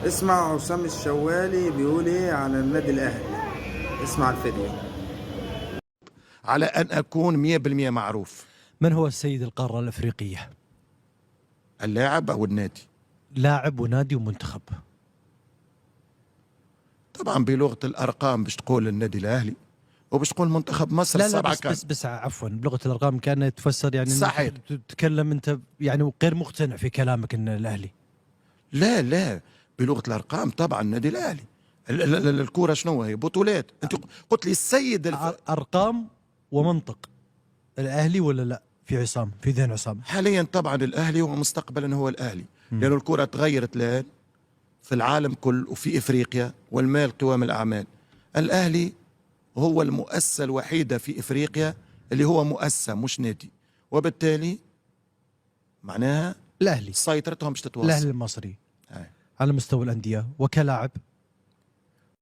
اسمع عصام الشوالي بيقول ايه على النادي الاهلي. اسمع الفيديو. على ان اكون 100% معروف. من هو السيد القارة الأفريقية؟ اللاعب او النادي؟ لاعب ونادي ومنتخب. طبعا بلغه الارقام باش تقول النادي الاهلي وباش تقول منتخب مصر. لا لا، السبعة بس كان بس عفوا، بلغة الأرقام كانت تفسر يعني إنك صحيح. تتكلم أنت يعني غير مقتنع في كلامك أن الأهلي. لا لا، بلغه الارقام طبعا النادي الاهلي. الكره شنو هي؟ بطولات. انت قلت لي السيد أرقام ومنطق، الأهلي ولا لا في عصام، في ذهن عصام؟ حاليا طبعا الاهلي، ومستقبلا هو الاهلي، لأن الكره تغيرت الان في العالم كل وفي افريقيا، والمال قوام الاعمال. الاهلي هو المؤسسة الوحيدة في افريقيا اللي هو مؤسسة مش نادي، وبالتالي معناها الأهلي. سيطرتهم باش تتواصل. الأهلي المصري. أي. على مستوى الأندية وكلاعب.